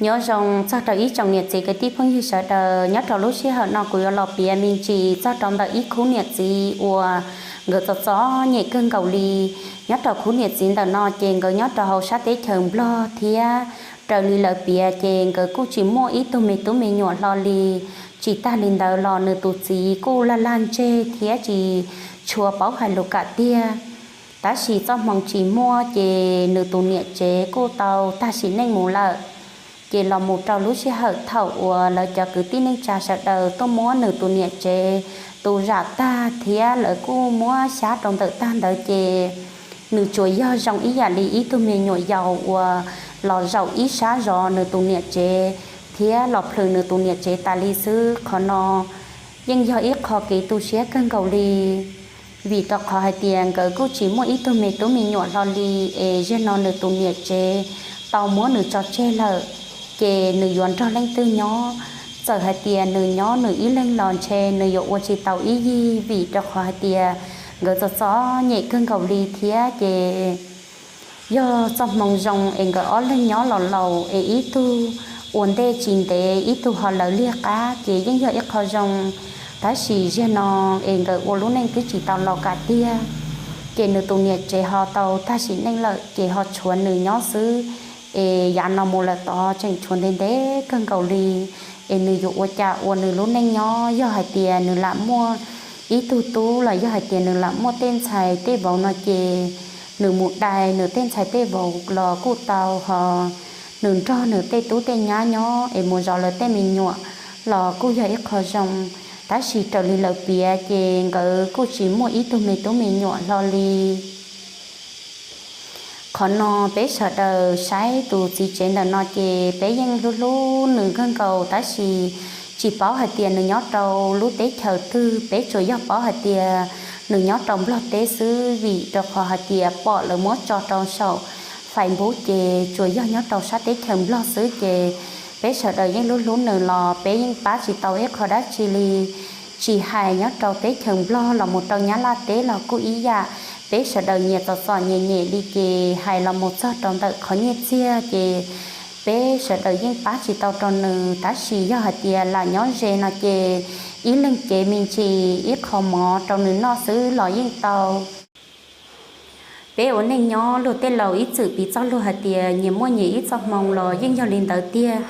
Nyob zoo txog rau ib tsoom niam txiv kwv tij phooj ywg sawv daws, nyob rau lub sij hawm no kuv yuav los piav me ntsis txog rau ntawm ib khub niam txiv uas nkawd txom txom nyem kawg nkaus li. Nyob rau khub niam txiv ntawm no ces nkawd nyob rau hauv sab teb chaws Nplog thiab raws li lawv piav ces nkawd kuj tsis muaj ib tug me tub me nyuam hlo li. Tsis tag li ntawd los nws tus txiv kuj lag lag ntseg thiab tsis tshua paub hais lus kam tiag. Tab sis txoj hmoo tsis muaj ces nws tus niam tsev kuj tau tag sim neej mus lawm. Ces los mus rau lub sij hawm thaum uas lawv cov kwv tij neej tsa sawv daws tuaj muab nws tus niam tsev tu zam tag thiab lawv kuj muab xyab rau ntawm tag ntawd ces nws tsuas yog zoo ib yam li ib tug me nyuam yaus uas los zaum ib sab zov nws tus niam tsev thiab los plhws nws tus niam tsev tas li xwb. Qhov no yeej yog ib qho kev tu siab kawg nkaus li, vim rau qhov hais tias nkawd kuj tsis muaj ib tug me tub me nyuam hlo li, es zaum no nws tus niam tsev tau muab nws tso tseg lawm, ces nws yuav nrog leej twg nyob? Txawm hais tias nws nyob nws ib leeg los ntshe nws yuav ua tsis tau ib yig, vim rau qhov hais tias nkawd txom txom nyem kawg nkaus li thiab. Ces yog txoj hmoo zoo es nkawd ob leeg nyob los laus es ib tug ua ntej tsis ntev ib tug ho lawv liag qab ces yeej yog ib qho zoo. Tab sis zaum no es nkawd ua lub neej twb tsis tau laus kam tiag, ces nws tus niam tsev ho tau tag sim neej lawm ces ho tshuav nws nyob xwb. Es yav no mus lawm tod tseem tshuav ntev ntev kawg nkaus li, es nws yuav ua cas ua nws lub neej nyob? Yog hais tias nws lam muaj ib tug tub los yog hais tias nws lam muaj tej ntxhais tej vauv no ces nws mus dai nws tej ntxhais tej vauv los kuj tau, ho nws nrog nws tej tub tej nyab nyob es mus zov lawv tej me nyuam los kuj yog ib qho zoo. Tab sis raws li lawv piav ces nkawd kuj tsis muaj ib tug me tub me nyuam hlo li. Qhov no peb sawv daws saib tus txiv tsev ntawm no ces peb yeej hlub hlub nws kawg nkaus, tab sis tsis paub hais tias nws nyob rau lub teb chaws twg, peb tsuas yog paub hais tias nws nyob rau Nplog teb xwb, vim rau qhov hais tias pom lawv muab tso rau saum Facebook ces tsuas yog nyob rau sab teb chaws Nplog xwb, ces peb sawv daws yeej hlub hlub nws los peb yeej pab tsis tau ib qho dab tsi li. Tsis hais nyob rau teb chaws Nplog los mus rau Nyab Laj teb los kuj ib yam, peb sawv daws nyias txom txom nyem nyem li, ces hais los mus txog rau ntawm qhov nyiaj txiag ces peb sawv daws yeej pab tsis tau rau nws, tab sis yog hais tias lam nyob ze no ces ib leeg cev me ntsis ib qho mov rau nws noj xwb los yeej tau. Peb ua neej nyob luag tej laus ib txwm piv txoj lus hais tias nyias muaj nyias ib txoj hmoo los yeej yog li ntawd tiag,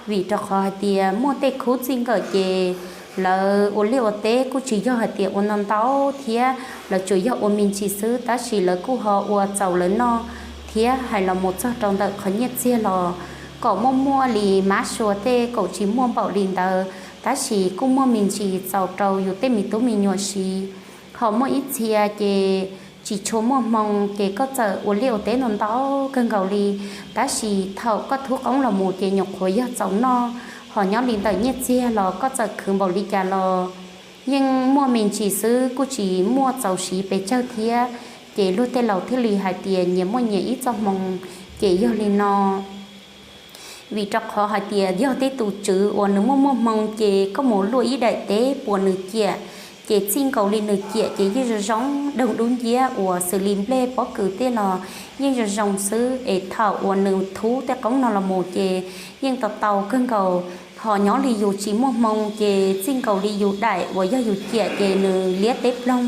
vim rau qhov hais tias muaj tej khub txij nkawm ces lawv ua liaj ua teb kuj tsis yog hais tias ua ntau ntau thiab, lawv tsuas yog ua me ntsis xwb, tab sis lawv kuj ho ua txaus lawv noj thiab. Hais los mus txog rau ntawm qhov nyiaj txiag los kom muaj muaj li mab sua tej kaum tsis muaj npaum li ntawd, tab sis kuj muaj me ntsis txaus rau yus tej me tub me nyuam siv. Ho muaj ib txhia ces tsis tshua muaj hmoo ces koj txawm ua liaj ua teb ntau ntau kawg nkaus li, tab sis thaum koj thub qoob los mus ces nyuam qhuav yog txaus noj. Ho nyob li ntawm nyiaj txiag los koj txawm khwv npaum li cas los yeej muaj me ntsis xwb, kuj tsis muaj txaus siv pes tsawg thiab. Ces luag tej laus thiaj li hais tias nyias muaj nyias ib txoj hmoo ces yog li no. Vim rau qhov hais tias yog tej tus tswv uas nws muaj muaj hmoo ces koj mus luaj ib daim teb puas nws ciam, ces txij nkaus li nws ciam ces yeej zoo zoo doog dub nciab uas xws li nplej pob kws tej los yeej zoo zoo xwb. Es thaum uas nws thub tej qoob no los mus ces yeej tau tau kawg nkaus. Ho nyob li yus tsis muaj hmoo ces txij nkaus li yus daim uas yog yus ciam ces nws liab teb ploog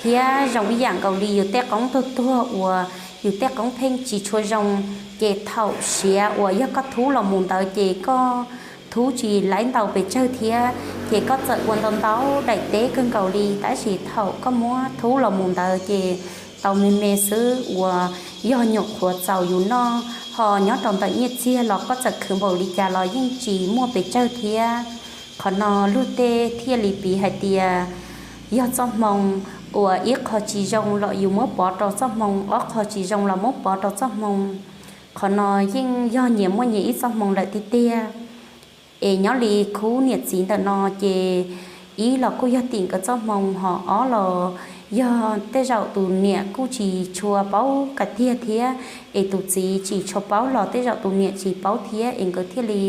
thiab zoo ib yam nkaus li yus tej qoob tuag tuag uas yus tej qoob pheej tsis tshua zoo. Ces thaum siav uas yog koj thub los mus ntawd ces koj thub tsis laib ntau pes tsawg thiab, ces koj txawm ua ntau ntau daim teb kawg nkaus li, tab sis thaum koj muab thub los mus ntawd ces tau me me xwb uas yog nyuam qhuav txaus yus noj. Ho nyob rau ntawm nyiaj txiag los koj txawm khwv npaum li cas los yeej tsis muaj pes tsawg thiab. Qhov no luag tej thiaj li piv hais tias yog txoj hmoo uas ib qho tsis zoo los yus muab pov rau txoj hmoo, ob qho tsis zoo los muab pov rau txoj hmoo. Qhov no yeej yog nyias muaj nyias ib txoj hmoo lawm tiag tiag. Es nyob li khub niam txiv ntawm no ces ib los kuj yog tim nkawd txoj hmoo, ho ob los yog tej zaum tus niam kuj tsis tshua paub kiag tiag thiab, es tus txiv tsis tshua paub los tej zaum tus niam tsis paub thiab, es nkawd thiaj li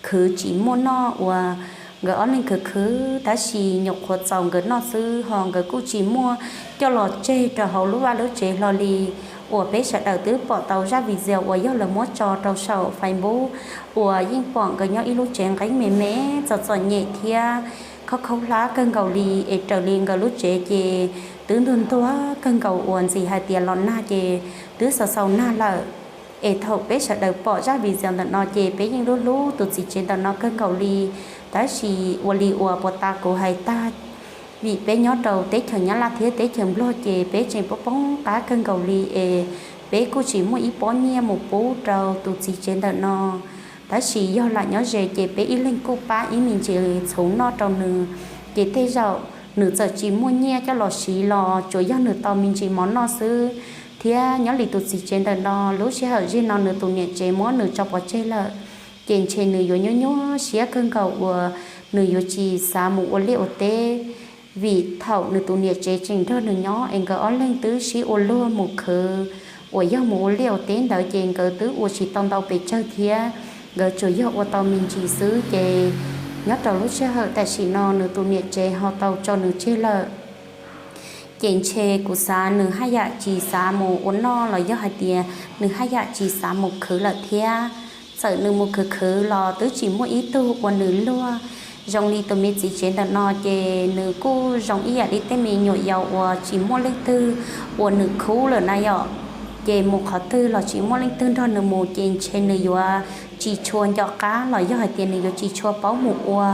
khwv tsis muaj noj uas nkawd ob leeg khwv khwv, tab sis nyuam qhuav txaus nkawd noj xwb, ho nkawd kuj tsis muaj coj los tseg rau hauv lub vaj lub tsev hlo li. uas peb sawv daws twb pom tau zaj video uas yog lawv muab tso rau saum Facebook, uas yeej pom nkawd nyob ib lub tsev nqeeb me me txom txom nyem thiab khaub khaub hlab kawg nkaus li, es raws li nkawd lub tsev ces twb ntuag ntuag kawg nkaus uas ntxim hais tias los nag ces twb xaus xaus nag lawm. Es thaum peb sawv daws pom zaj video ntawm no ces peb yeej hlub hlub tus txiv tsev ntawm no kawg nkaus li. Tab sis ua li uas puag ta kuv hais tag, vim peb nyob rau teb chaws Nyab Laj thiab teb chaws Nplog ces peb tseem poob poob qab kawg nkaus li, es peb kuj tsis muaj ib pob nyiaj mus pub rau tus txiv tsev ntawm no. Tab sis yog lam nyob ze ces peb ib leeg kuj pab ib me ntsis txhuv noj rau nws, ces tej zaum nws txawm tsis muaj nyiaj coj los siv los tsuas yog nws tau me ntsis mov noj xwb. Thiab nyob li tus txiv tsev ntawm no lub sij hawm zim no nws tus niam tsev muab nws tso pov tseg lawm, ces ntshe nws yuav nyuaj nyuaj siab kawg nkaus uas nws yuav tsis xav mus ua liaj ua teb. Vim thaum nws tus niam tsev tseem nrog nws nyob es nkawd ob leeg twb sib ua luag mus khwv uas yog mus ua liaj ua teb ntawd ces nkawd twb ua tsis tau ntau pes tsawg thiab, nkawd tsuas yog ua tau me ntsis xwb. Ces nyob rau lub sij hawm tam sim no nws tus niam tsev ho tau tso nws tseg lawm, ces ntshe kuv xav nws haj yam tsis xav mus ua noj los yog hais tias nws haj yam tsis xav mus khwv lawm thiab. Txawm nws mus khwv khwv los twb tsis muaj ib tug ua nws luag. Zoo li tus me txiv tsev ntawm no ces nws kuj zoo ib yam li tej me nyuam yaus uas tsis muaj leej twg ua nws khub lawm na yom. Ces mus qhov twg los tsis muaj leej twg nrog nws mus ces ntshe nws yuav tsis tshua nco qab los yog hais tias nws yuav tsis tshua paub mus ua.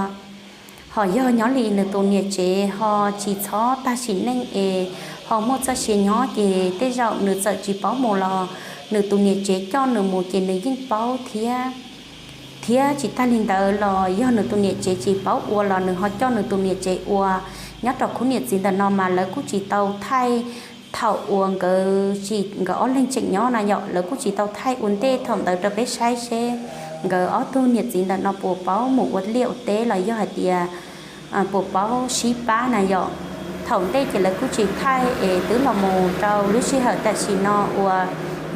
Ho yog nyob li nws tus niam tsev ho tsis txhob tag sim neej es ho muaj txoj sia nyob ces tej zaum nws txawm tsis paub mus los nws tus niam tsev coj nws mus ces nws yeej paub thiab. Thiab tsis tag li ntawd los yog nws tus niam tsev tsis paub ua los nws ho coj nws tus niam tsev ua. Nyob rau khub niam txiv ntawm no mas lawv kuj tsis tau thaij thaum uas nkawd tsis, nkawd ob leeg tseem nyob na yom, lawv kuj tsis tau thaij ua ntej thaum ntawd rau peb saib seb nkawd ob tug niam txiv ntawm no puas paub mus ua liaj ua teb los yog hais tias puas paub sib pab na yom. Thaum ntej ces lawv kuj tsis thaij es twb los mus rau lub sij hawm tam sim no uas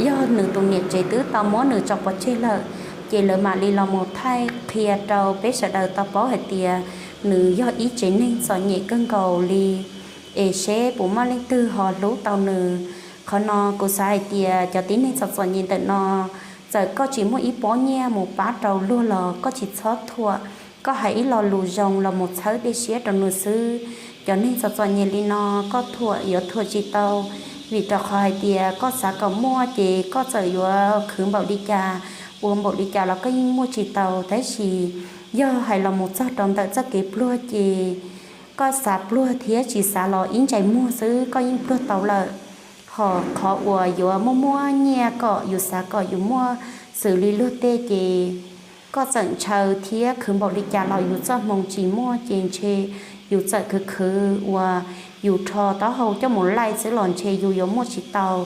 yog nws tus niam tsev twb tau muab nws tso pov tseg lawm, ces lawv mam li los mus thaij qhia rau peb sawv daws tau paub hais tias nws yog ib tsev neeg txom nyem kawg nkaus li, es seb puas muaj leej twg ho hlub tau nws. Qhov no kuv xav hais tias cov tib neeg txom txom nyem ntawm no, txawm koj tsis muaj ib pob nyiaj mus pab rau luag los koj tsis txhob thuam, koj hais ib lo lus zoo los mus txhawb dej siab rau nws xwb. Cov neeg txom txom nyem li no koj thuam yuav thuam tsis tau, vim rau qhov hais tias koj xav kom muaj ces koj txawm yuav khwv npaum li cas, ua npaum li cas los koj yeej muaj tsis tau. Tab sis yog hais los mus txog rau ntawm txoj kev pluag ces koj xav pluag thiab tsis xav los ib ntsais muag xwb koj yeej pluag tau lawm. Ho qhov uas yuav muaj muaj nyiaj kom yus xav kom yus muaj xws li luag tej ces koj txawm ntshaw thiab khwv npaum li cas los yus txoj hmoo tsis muaj ces ntshe yus txawm khwv khwv uas yus rho taub hau coj mus laij xwb los ntshe yus yuav muaj tsis tau.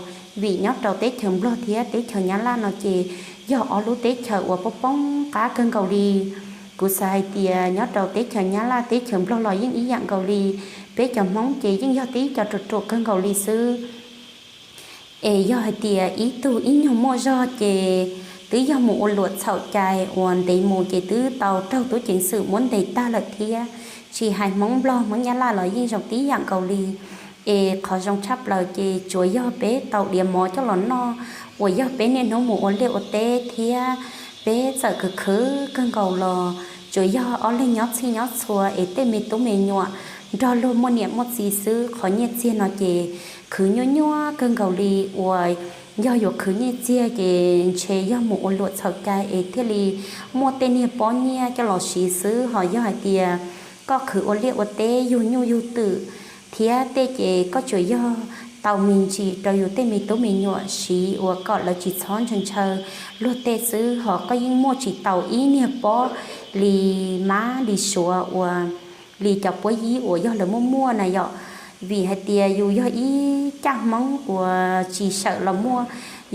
Vim nyob rau teb chaws Nplog thiab teb chaws Nyab Laj no ces yog ob lub teb chaws uas poob poob qab kawg nkaus li. Kuv xav hais tias nyob rau teb chaws Nyab Laj teb chaws Nplog los yeej ib yam nkaus li. Peb cov Hmoob ces yeej yog tib co ruam ruam kawg nkaus li xwb. Es yog hais tias ib tug ib nyuag muaj zog ces twb yog mus ua luam txhaum cai uas ntev mus ces twb tau raug tub ceev xwm muab ntes tag lawm thiab. Tsis hais Hmoob Nplog Hmoob Nyab Laj los yeej zoo tib yam nkaus li. Es qhov zoo tshaj plaws ces tsuas yog peb tau diav mov coj los noj uas yog peb niaj hnub mus ua liaj ua teb thiab peb txawm khwv khwv kawg nkaus los tsuas yog ob leeg nyob txhij nyob txhua es tej me tub me nyuam nrog luag muaj niam muaj txiv xwb. Qhov nyiaj txiag no ces khwv nyuaj nyuaj kawg nkaus li uas yog yuav khwv nyiaj txiag ces ntshe yog mus ua luam txhaum cai es thiaj li muaj tej niag pob nyiaj coj los siv xwb. Ho yog hais tias koj khwv ua liaj ua teb yug nyuj yug twm thiab tej ces koj tsuas yog tau me ntsis rau yus tej me tub me nyuam siv uas kom lawv tsis txhob ntshaw ntshaw luag tej xwb, ho koj yeej muaj tsis tau ib niag pob li mab li suav uas li cov puab yib uas yog lawv muaj muaj na yom. Vim hais tias yus yog ib caj Hmoob uas tsis sawm los muaj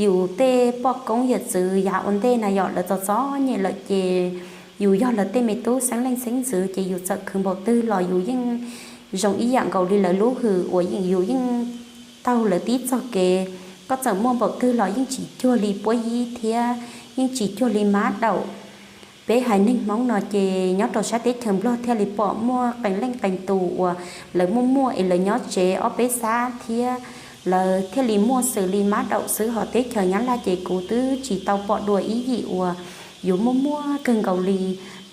yus tej poj koob yawm txwv yav ua ntej na yom, lawv txom txom nyem lawm ces yus yog lawv tej me tub xeeb leej xeeb ntxwv ces yus txawm khwv npaum twg los yus yeej zoo ib yam nkaus li lawv lub hws uas yus yeej taug lawv tib txoj kev. Koj txawm muaj npaum twg los yeej tsis cuag li puab yib thiab yeej tsis cuag li mab daum. Peb haiv neeg Hmoob no ces nyob rau sab teb chaws Nplog thiaj li pom muaj qee leej qee tus uas lawv muaj muaj es lawv nyob tsev ob peb xab thiab lawv thiaj li muaj xws li mab daum xwb. Hos teb chaws Nyab Laj ces kuv twb tsis tau pom dua ib yim uas yuav muaj muaj kawg nkaus li.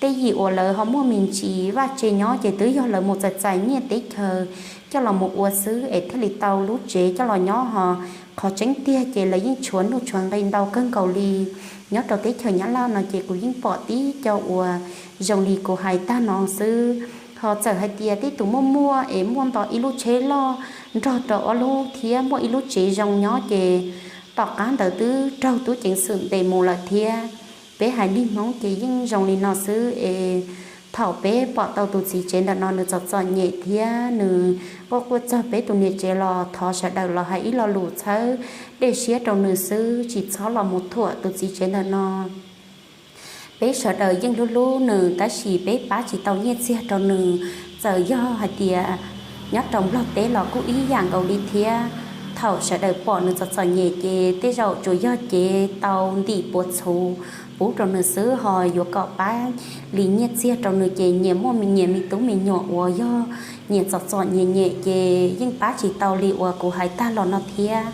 Tej yim uas lawv ho muaj me ntsis vaj tse nyob ces twb yog lawv mus txais txais nyiaj teb chaws coj los mus ua xwb es thiaj li tau lub tsev coj los nyob. Hos qhov tseeb tiag ces lawv yeej tshuav nuj tshuav nqi ntau kawg nkaus li. Nyob rau teb chaws Nyab Laj no ces kuv yeej pom tib co uas zoo li kuv hais tag no xwb. Hos txawm hais tias tej tus muaj muaj es muaj nto ib lub tsheb loj nrog rau ob lub thiab muaj ib lub tsev zoo nyob ces tom qab ntawd twb raug tub ceev xwm ntes mus lawm thiab. Peb haiv neeg Hmoob ces yeej zoo li no xwb es thaum peb pom tau tus txiv tsev ntawm no nws txom txom nyem thiab nws quaj quaj txog peb tus niam tsev los thov sawv daws los hais ib lo lus txhawb dej siab rau nws xwb, tsis txhob los mus thuam tus txiv tsev ntawm no. Peb sawv daws yeej hlub hlub nws tab sis peb pab tsis tau nyiaj txiag rau nws. Txawm yog hais tias nyob rau Nplog teb los kuj ib yam nkaus li thiab. Thaum sawv daws pom nws txom txom nyem ces tej zaum tsuas yog cev tau ntim puas txhuv pub rau nws xwb, ho yuav kom pab li nyiaj txiag rau nws ces nyias muaj nyias me tub me nyuam uas yog nyias txom txom nyem nyem ces yeej pab tsis tau li uas kuv hais tag los no thiab.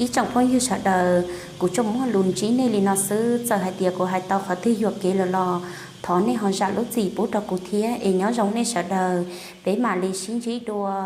Ib tsoom phooj ywg sawv daws, kuv tsuas muaj lus ntsib nej li no xwb, txawm hais tias kuv hais tau qhov twg yuam kev lawm los thov nej ho zam lub txim pub rau kuv thiab es nyob zoo nej sawv daws, peb mam li sib ntsib dua.